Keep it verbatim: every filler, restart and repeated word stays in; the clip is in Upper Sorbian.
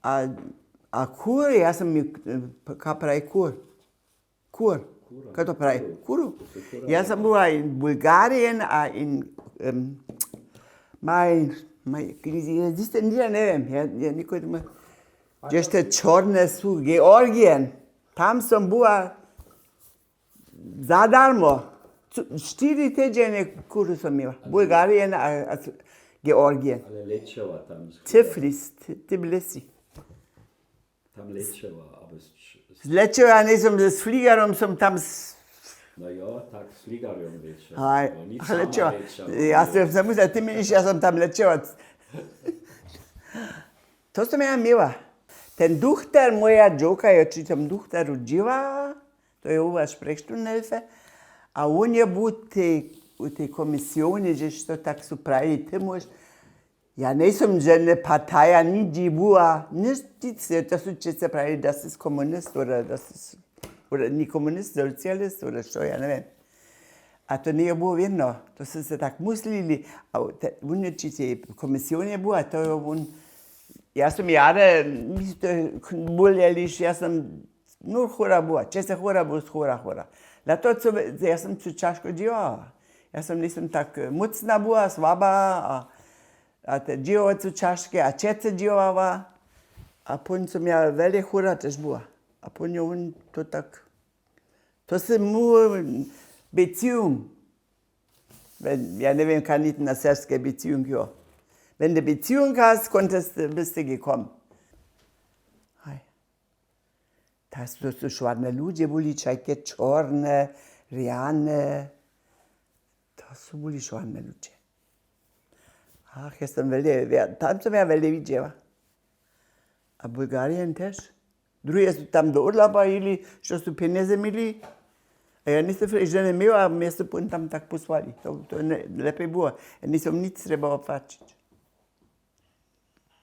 A, a kur, ja sam mi, kaj praji kur? Kur. Kaj to praji? Kuru. Ja sam była in Bulgarien a in, em, maj, maj, ziste nigdźe, neviem, ja, ja nikoli, gdźež te čorne su, Georgien. Tam sam była za darmo. Štyri tydźenje kuru sam měła. Bulgarien a, a Georgien. Ale lečeła tam. Tiflis, Tbilisi. Tam lečeła, abo z, z... Lečeła, ja njejsem z fligerjom, som tam z... No jo, tak z fligerjom lečeła. Aj, no, nic sama lečeła. Ja som, som mysla, ty měniš, ja som tam lečeła. To som ja měła. Ten duchter, moja dźowka je při tom duchteru dźěła, to je u was Sprechstundenhilfe. A wón je był tej, u tej komisionje, hdźež to tak su prajili, ty móžeš, ja njejsem žene partaja nigdźe była, nič, nic, to su přece prajili, da sy komunist, oder da sy, oder ni komunist, socialist, oder što, ja njewiem. A to njeje było wědno, to su se tak myslili, a wón je při tej komisionje był, a to je wón, ja som jara, my su to bóleliš, ja som, no, chora była, přece chora była, chora, chora. Na to, co, ja som tu ćažko dźěłała. Ja som, njejsem tak, e, mócna była, słaba, a, a te dźěłowace ćažke, a přece dźěłała. A pón som ja wjele chora tež była. A pón je wón to tak, to sy mu Beziehung. Wenn, ja njewiem, kaj niti na serbskej Beziehung jo. Wenn de Beziehung hast, konntest, byste gekommen. Haj. To su, to su šwadne ludźe byli, tajke čorne, rjane. To su byli šwadne ludźe. Ach, ja som wjele, ja, tam som ja wjele widźała. A Bulgarien tež. Druhe su tam do Urlauba jěli, što su pjenjezy měli. A ja njejsem žene měła, a mje su pón tam tak pósłali. To, to je nje-, lěpje było. Ja njejsem nic trjebała płaćić.